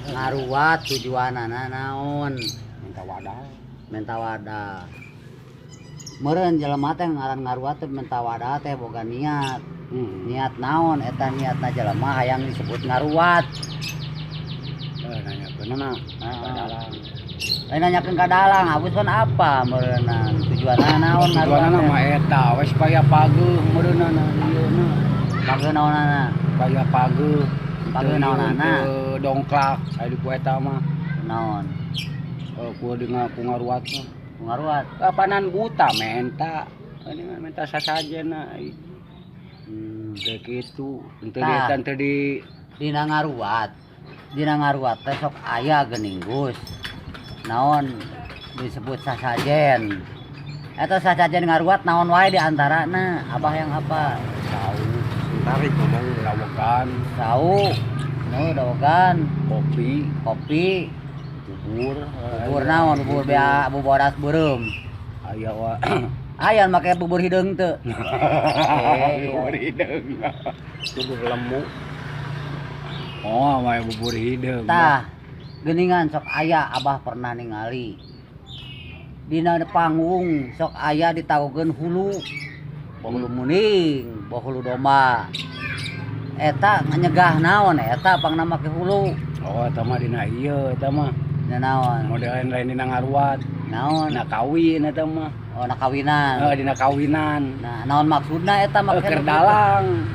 Ngaruat tujuanana naon? Minta wadah. Menta wadah. Meureun jelema teh ngaran ngaruat teh menta wadah teh boga niat. Niat naon eta niatna jelema hayang disebut ngaruat? Eh, nanyakeun na Ah. dalang. Lain nanyakeun ka dalang, abus kan apa meureunna tujuanna naon ngaruat Tujuanna teh? Mah eta we supaya pageuh meureunna ieu na. Pageuh naonana? Supaya pageuh. Pageuh naonana? Teu dongklak aya di ku eta mah. Naon? Eh, ku dengan ku ngaruat mah. Ngaruat. Kapanan buta menta. Ini mah menta sasajena. Teu kitu. Henteu di Tah. eta teu di Dina ngaruat. Dina ngaruat teh sok aya geuning, Gus. Naon disebut sasajen. Eta sasajen ngaruat naon wae di antarana? Abah yang apa? Cau, tarik ngomong lawegan, Cau, nu dawegan, kopi, kopi, bubur, bubur naon? Bubur bea, bubur bodas beureum. Aya wa. Aya make bubur hideung teu? Eh, Bubur hideung. Bubur lemu. Oh, mah bubur hideung. Tah, geuningan sok aya abah pernah ningali. Dina panggung sok aya ditagogeun hulu. Boh hulu muning, boh hulu domba. Eta nyegah naon eta pangna make hulu? Oh, eta mah dina ieu eta mah. Dina naon? Model lain dina ngaruat, Naon? dina kawin eta mah. Oh, na kawinan. Eh, dina kawinan. Nah, naon maksudna eta Eh, make keur dalang.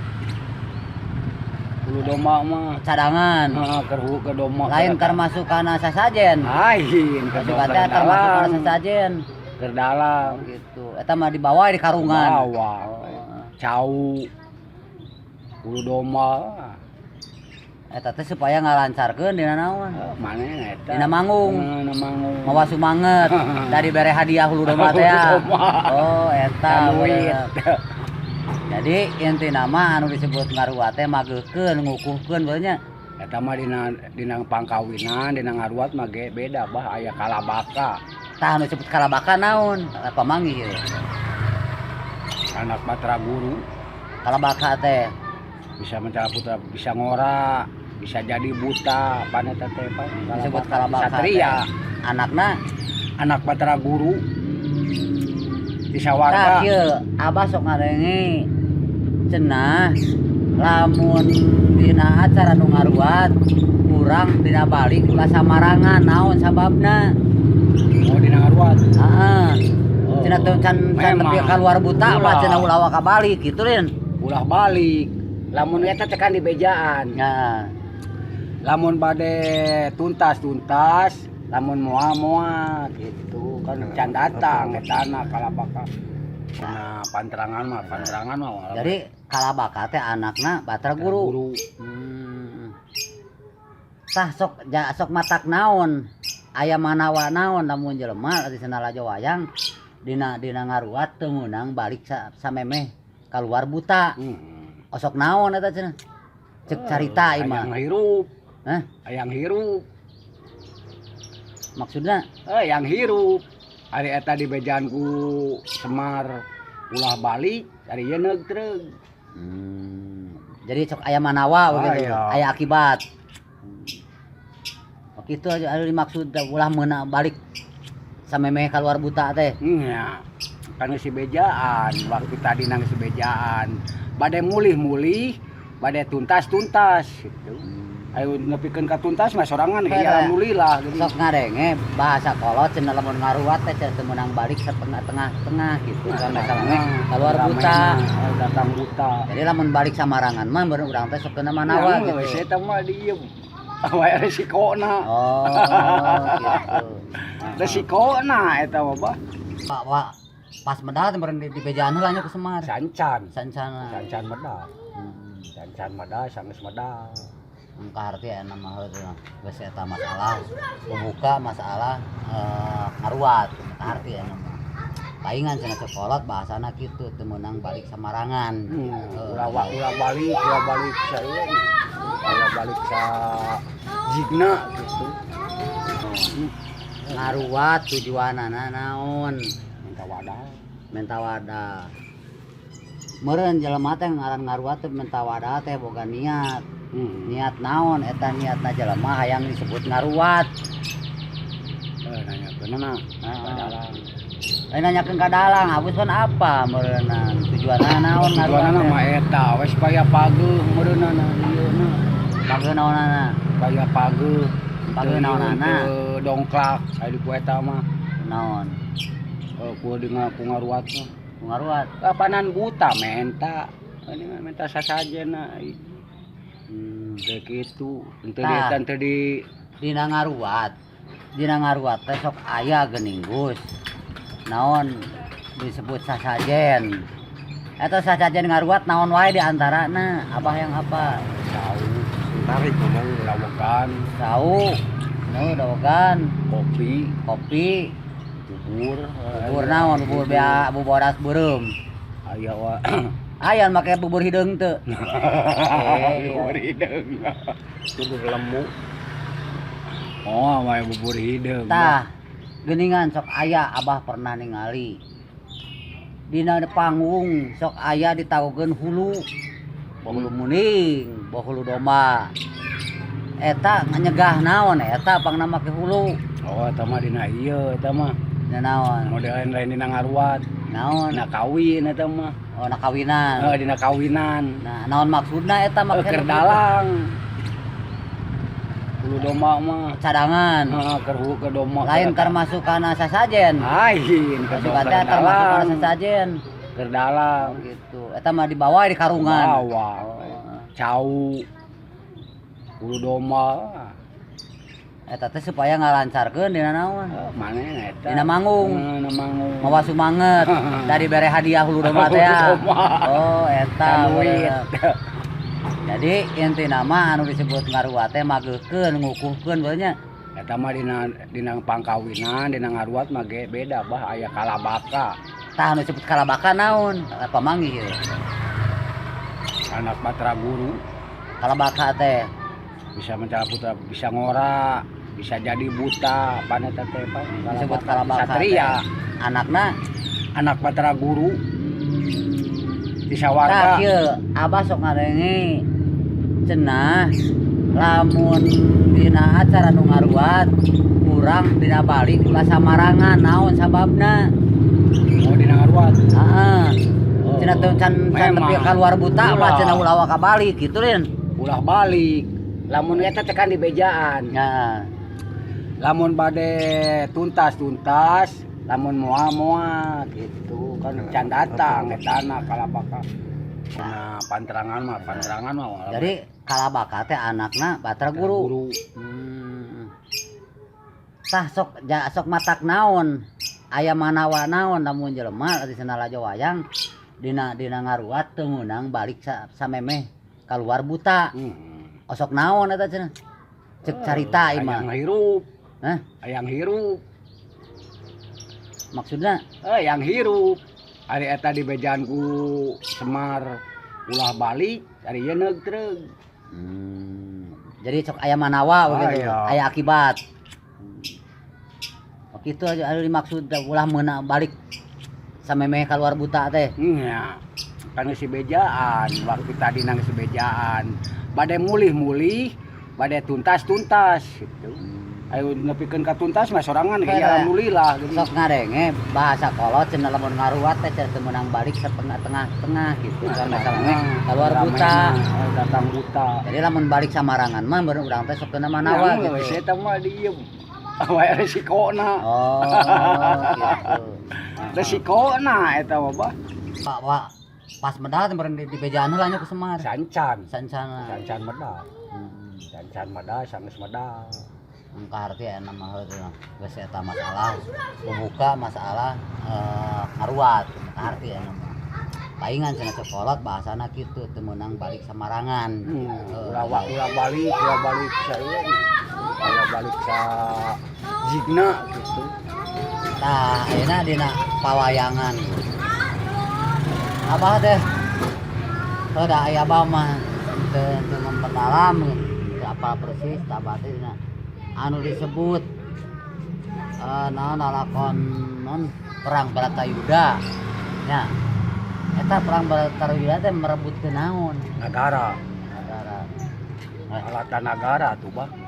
Hulu domba mah. Cadangan. Heeh, keur hulu ke domba. Lain termasuk kana sasajen. Lain keur Masuk teh termasuk kana sasajen. Keur dalang. Oh, gitu. Eta mah dibawa di karungan. Bawa. Oh. Cau. Hulu domba. Eta teh supaya ngalancarkeun dina naon? Eh, mana eta? Dina manggung. Dina manggung. Mawa sumanget dari bere hadiah hulu domba teh ya. Hulu domba. Oh, eta. Duit. Bener. Jadi inti nama anu disebut ngaruat teh mageuhkeun, ngukuhkeun bae nya. Eta mah dina dina pangkawinan, dina ngaruat mah ge beda bah, aya kalabaka. Tah, anu disebut kalabaka naon? Pamanggih ieu. Anak Batra Guru. Kalabaka teh bisa mencari putra, bisa ngora, bisa jadi buta, pan eta teh pan. Disebut kalabaka Satria. Teh. Anakna Anak Batra Guru di Tah sawarga. Kieu, abah sok ngadenge cenah lamun dina acara nu ngaruat kurang dina balik ulah samarangan, naon sababna? Oh, dina ngaruat. Heeh. Oh. Cenah teu can can Memang. nepi keluar buta mah Ulah. cenah ulah waka balik gitu, Lin. Ulah balik lamun eta teh kan di bejaan. Ya. Lamun bade tuntas tuntas, lamun moal moal gitu kan, can datang eta anak kalabaka. Nah, pantrangan mah pantrangan mah. Jadi kalabaka teh anakna Batra Guru. Guru. Tah, sok ja, sok matak naon? Aya manawa naon lamun jelema di cenah lalajo wayang dina dina ngaruat teu meunang balik samemeh kaluar buta. Osok naon eta cenah? Cek carita ieu mah. Hayang hirup. Hah? Hayang hirup. Maksudna? Eh, yang hirup. Ari eta di bejaan ku Semar ulah balik, ari ieu neug treug. Jadi sok aya manawa begitu, Aya. aya akibat. Oh, kitu aja anu dimaksud ulah meunang balik samemeh kaluar buta teh. Nya. Kan geus bejaan, waktu tadi nang geus bejaan. Bade mulih-mulih, bade tuntas-tuntas gitu. Ayo nepikeun ka tuntas mah sorangan Kayak ya alhamdulillah gitu. Sok ngadenge bahasa kolot cenah lamun ngaruat teh cenah teu meunang balik setengah-tengah gitu kan samemeh keluar buta. Oh, datang buta. Jadi lamun balik samarangan mah baru urang teh sok kena manawa Yang gitu. geus eta mah diem. Wae resikona. Oh, gitu. Resikona eta mah bah. Pak, Pak, pas medal teh meureun di bejaan heula nya ku Semar. Sancan. Sancana. Sancan medal. Sancan medal, sanggeus medal. Engka arti aya mah heueuh geus eta masalah pembuka masalah ngaruat arti aya mah. Paingan cenah cek kolot bahasana kitu teu meunang balik samarangan. Ulah ulah balik sa ieu. Ulah balik sa jigna gitu. Ngaruat tujuanana naon? Minta wadah. Menta wadah. Meureun jelema teh ngaran ngaruat teh menta wadah teh boga niat. Niat naon eta niatna jelema hayang disebut ngaruat? Eh, nanyakeun na Ah. dalang. Lain nanyakeun ka dalang, abus kan apa meureunnan tujuanna naon ngaruat Tujuanna teh? Mah eta we supaya pageuh meureunana ieu na. Pageuh naonana? Supaya pageuh. Pageuh naonana? Teu dongklak aya di ku eta mah. Naon? Eh, ku dengan ku ngaruat mah. Ngaruat. Kapanan buta menta. Ini mah menta sasajena. Kayak gitu. Henteu di Tah. eta henteu di Dina ngaruat. Dina ngaruat teh sok aya geuning, Gus. Naon disebut sasajen. Eta sasajen ngaruat naon wae di antarana? Abah yang apa? Cau, Tarik ngomong. lawegan, Cau, nu dawegan, kopi, kopi, bubur, bubur naon? Bubur bea bodas beureum. Aya wa. Aya make bubur hideung teu? Eh, Bubur hideung. Bubur lemu. Oh, mah bubur hideung. Tah, geuningan sok aya abah pernah ningali. Dina panggung sok aya ditagogeun hulu. Hulu muning, hulu domba. Eta nyegah naon eta pangna make hulu? Oh, eta mah dina ieu eta mah. Dina naon? Model lain dina ngaruat, Naon? dina kawin eta mah. Oh, na kawinan. Heeh, dina kawinan. Nah, naon maksudna eta Eh, make keur dalang. Hulu domba mah. Cadangan. Heeh, keur hulu ke domba. Lain termasuk kana sasajen. Lain keur Masuk teh termasuk kana sasajen. Keur dalang. Oh, gitu. Eta mah dibawa di karungan. Bawa. Oh. Cau. Hulu domba. Eta teh supaya ngalancarkeun dina naon? Eh, mana eta? Dina manggung. Heeh, dina manggung. Mawa sumanget dari bere hadiah hulu domba teh ya. Hulu domba. Oh, eta. Duit. Bener. Jadi inti nama anu disebut ngaruat teh mageuhkeun, ngukuhkeun bae nya. Eta mah dina dina pangkawinan, dina ngaruat mah ge beda bah, aya kalabaka. Tah, anu disebut kalabaka naon? Apa manggih ieu? Anak batra guru. Kalabaka teh Bisa mencari putra, bisa ngora, bisa jadi buta, pan eta teh pan. Disebut kalabaka Satria, teh. Anakna anak batra guru. Di Tah sawarga. kieu, abah sok ngadenge cenah lamun dina acara nu ngaruat kurang dina balik ulah samarangan, naon sababna? Oh, dina ngaruat. Heeh. Oh. Cenah teu can can Memang. nepi keluar buta mah Ulah. cenah ulah waka balik gitu lin. Ulah balik. Lamun eta teh kan di bejaan. Ya. Lamun bade tuntas-tuntas, lamun moal-moal gitu kan can datang etana kalabaka. Nah, pantrangan mah Jadi kalabaka teh anakna Batra Guru. Guru. Tah sok ja, sok matak naon? Aya manawa naon lamun jelema di sana lalajo wayang dina dina ngaruat teu meunang balik samemeh keluar buta. Osok naon eta cenah? Cek carita ieu mah. Hayang hirup. Hah? Hayang hirup. Maksudna? Eh, yang hirup. Ari eta di bejaan ku Semar ulah balik, ari ieu neug-treug. Jadi sok aya manawa begitu, Aya. aya akibat. Oh, kitu aja anu dimaksud ulah meunang balik samemeh keluar buta teh. Nya. Kan geus bejaan, waktu tadi nang geus bejaan. Bade mulih-mulih, bade tuntas-tuntas gitu. Ayo nepikeun ka tuntas mah sorangan Beda. kayak alhamdulillah gitu. Sok ngadenge bahasa kolot cenah lamun ngaruat teh cenah teu meunang balik setengah-tengah gitu kan samemeh keluar buta. Oh, datang buta. Jadi lamun balik samarangan mah baru urang teh sok kena manawa Ya, gitu. Saya mah diem. Wae resikona. Oh, gitu. Resikona eta mah bah. Pak, Pak, pas medal teh meureun di bejaan heula nya ku Semar. Sancan. Sancana. Sancan medal. Sancan medal, sanggeus medal. Engka arti aya mah heueuh geus eta masalah membuka masalah ngaruat arti aya mah. Paingan cenah cek kolot bahasana kitu teu meunang balik samarangan. Ulah ulah balik sa ieu. Ulah balik sa jigna gitu. Tah, ayeuna dina pawayangan. Abah teh heuh da aya abah mah teu teu memperdalam teu apa persis tah abah teh dina anu disebut naon lalakon non perang Baratayuda. Nya. Eta perang Baratayuda teh merebutkeun naon? Nagara. Nagara. Alatan nagara tuh, Bah.